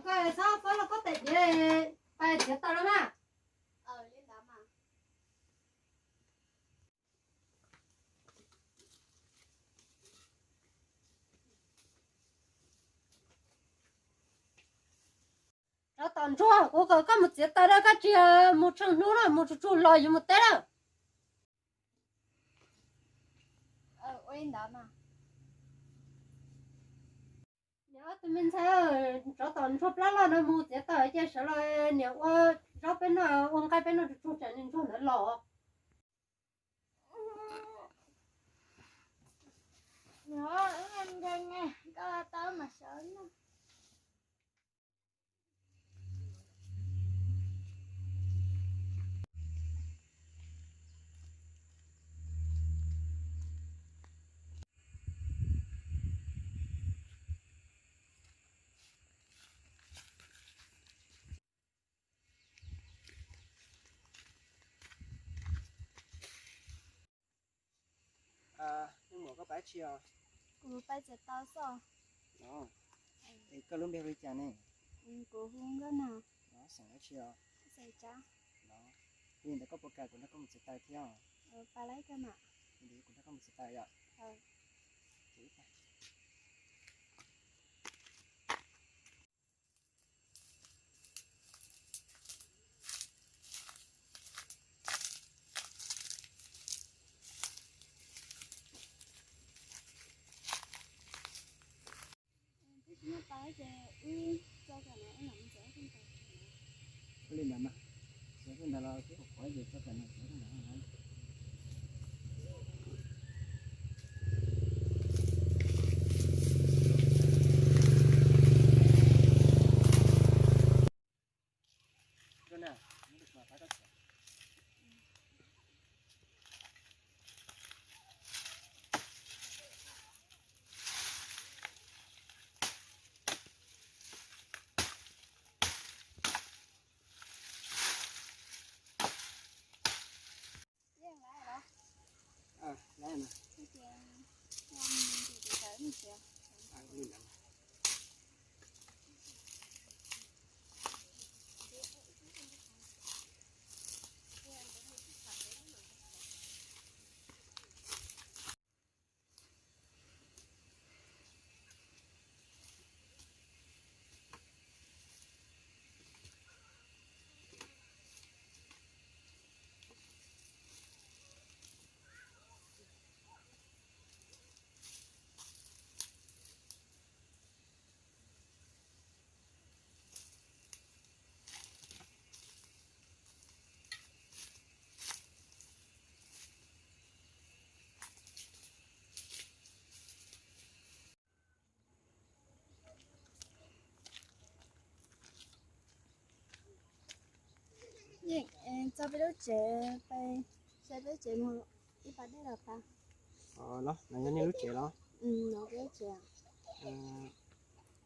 Koj txhob fob los koj tes diav, pais txiav taws los mas. Tsov tom ntsuag, kuv kom koj mus txiav taws na, koj tsis mus tsheej hnub no, mus tsuj tsuag los yuav mus teb lawm. Niam ob tug me ntxhais, tsov tom ntsuag plab loj no mus txiav taws ces sawv los niam ua zaub peb noj, ua nqaij peb noj tsuj tsuag tsam niag ntsuag ntawd los. Neb muam, koj pais tsi os? Kuv pais txiav taws xwb. Es koj lub npe hu li cas ne? Kuv hu Nkauj Nag. Xeem dab tsi os? Xeem Tsab. Li ntawd koj puas kam kuv nrog koj mus txiav taws thiab? Pais lawm koj mam. Kuv nrog koj mus txiav taws yom? Ua li ntawd mas, txiav tej ntawd los twb qhuav qhuav ces tso kom nws txiav tej ntawd. Yeej, txog peb lub tsev, peb, saib peb tsev mus ib pas dej los tas. Los no yog nej lub tsev los? No peb lub tsev.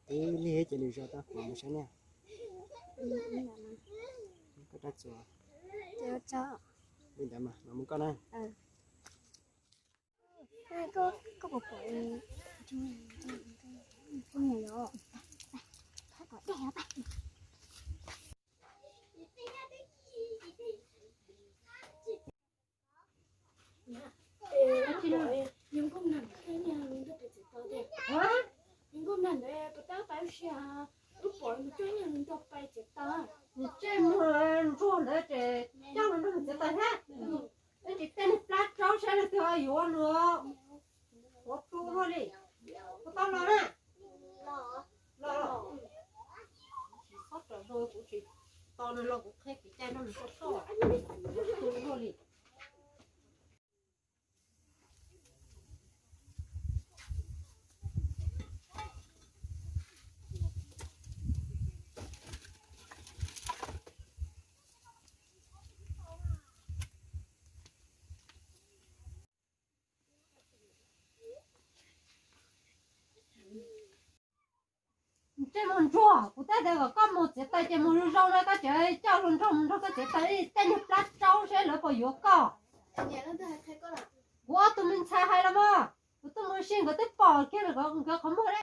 Twb lig ces lwm zaus tau kuv mus saib nej. Koj rab txuas. Li ntawd mas mam mus koj na. Koj puas pom, koj puas pom, nws tsej muag ntsuag ntawd ces coj los nrog nws txiav taws thiab. Ib ntsis tej niag plab tsaub saib leej twg yuav nws. Ua tu luaj li. Kuv tau los na. Los, tsis txhob raws nraug kuv tsis tau nws los kuv qhia kev cai nrog nws soj soj. Ua tu luaj li. Ntsej muag ntsuag, kuv twb hais kom koj mus txiav taws ces mus zoo zoo na, koj tseem coj hluas nraug mus nrog koj txiav taws, tej niag plab tsaub saib lawv puas yuav koj. Kuv ob tug me ntxhais hais los mas, kuv tuaj mus ua si nkawd twb pom kiag nkawd qhov muag li.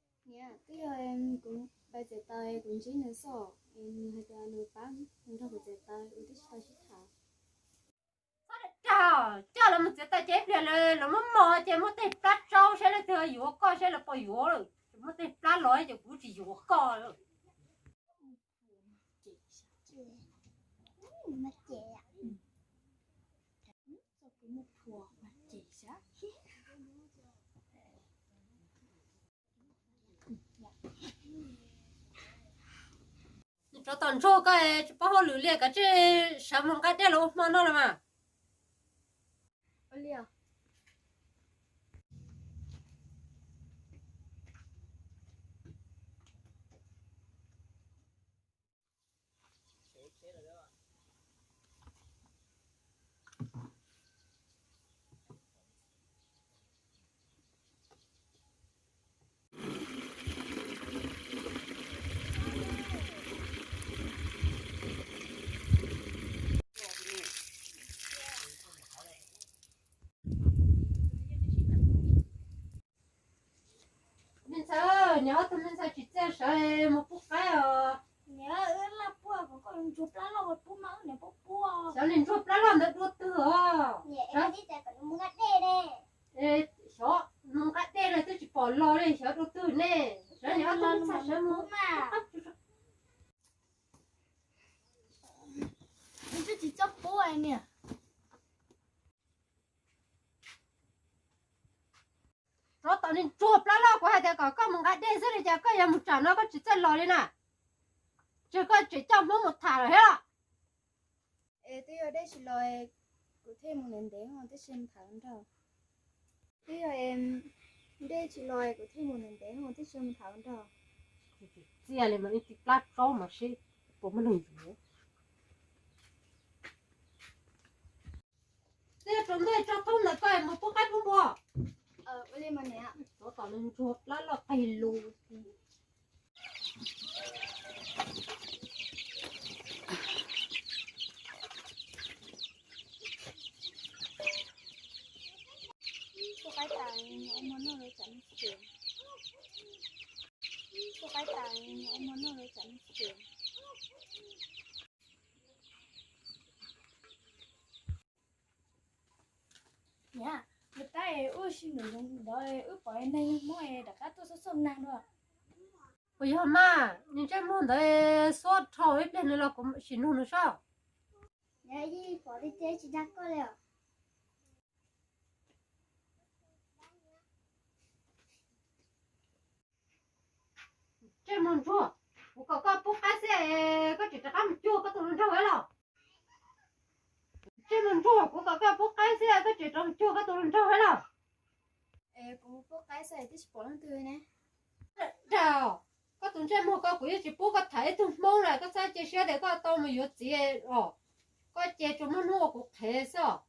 Twb yog kuv pais txiav taws Kuv ntsib nws xwb, nws hais tias nws pab nrog kuv txiav taws, wb twb tsis tau sib tham. Txhob dag, coj lawv mus txiav taws ces ib pliag lawv muab mos ces muaj tej plab tsaub, saib leej twg yuav koj, saib lawv puas yuav lawm. Muaj tej plab los ces kuv tsis yuav koj. Nws tsov tom ntsuag koj tsis paub hauj lwm li, kav tsij sawv mus nqa dej los ua hmo noj los mas. Me ntxhais, niam ob tug me ntxhais tsis txawj sawv mus pub qaib os. Niam, wb laj puag kom koj ntsuag plab loj pub mas wb niam pub pub. Xyov niag ntsuag plab loj ntawd dua twg os. Xyov mus nqa dej ne, xyov mus nqa dej los twb tsis pom los li, xyov dua twg ne. Sawv niam ob tug me ntxhais sawv mus. Twb tsis txawj pub niam. Tsov tom niag ntsuag plab loj, kuv hais tias kom koj mus nqa dej xwb li cas koj yuav mus tsam no koj tsis txawj los li na. Tsis koj tseem coj Hmoob mus tham lawm thiab los. Es twb yog dej tsis los, kuv thiaj mus ntev ntev, twb tsis tham nrog. Twb yog dej tsis los kuv thiaj mus ntev ntev, twb tsis mus tham nrog. Txiaj li mas ib tug plab tsaub mas seb puas muaj neeg yuav. Twb yog tsaus ntuj tsaus thoob ntawd koj mus pub qaib pub npua. Tsov tom niag ntsuag plab loj qig lus. Niam, nws tab wb sib nrug ntawd wb pom neeg Hmoob rov qab tuaj xub xub nag dua. Puas yog mas, nws ntsej muag ntawd xuab dhau ib pliag nws los kuv sim nug nws saib. Niam, yeej pom tiag tiag tsis dag koj li os. Ntsej muag ntsuag, kuv kom koj pub qaib xwb koj tseem rov qab mus cuag koj tus hluas nraug thiab los? Ntsej muag ntsuag, kuv kom koj pub qaib xwb koj tseem rov mus cuag koj tus hluas nraug thiab los? Es kuv pub qaib xwb twb tsis pom leej twg ne. Dag, koj tus ntsej muag ko kuv yeej tsis pub koj tham ib tug Hmoob na, koj txhob cia siab tias koj tau mus yuav txiv os. Koj ces tsuas muaj hnub ua kuv qhev xwb os.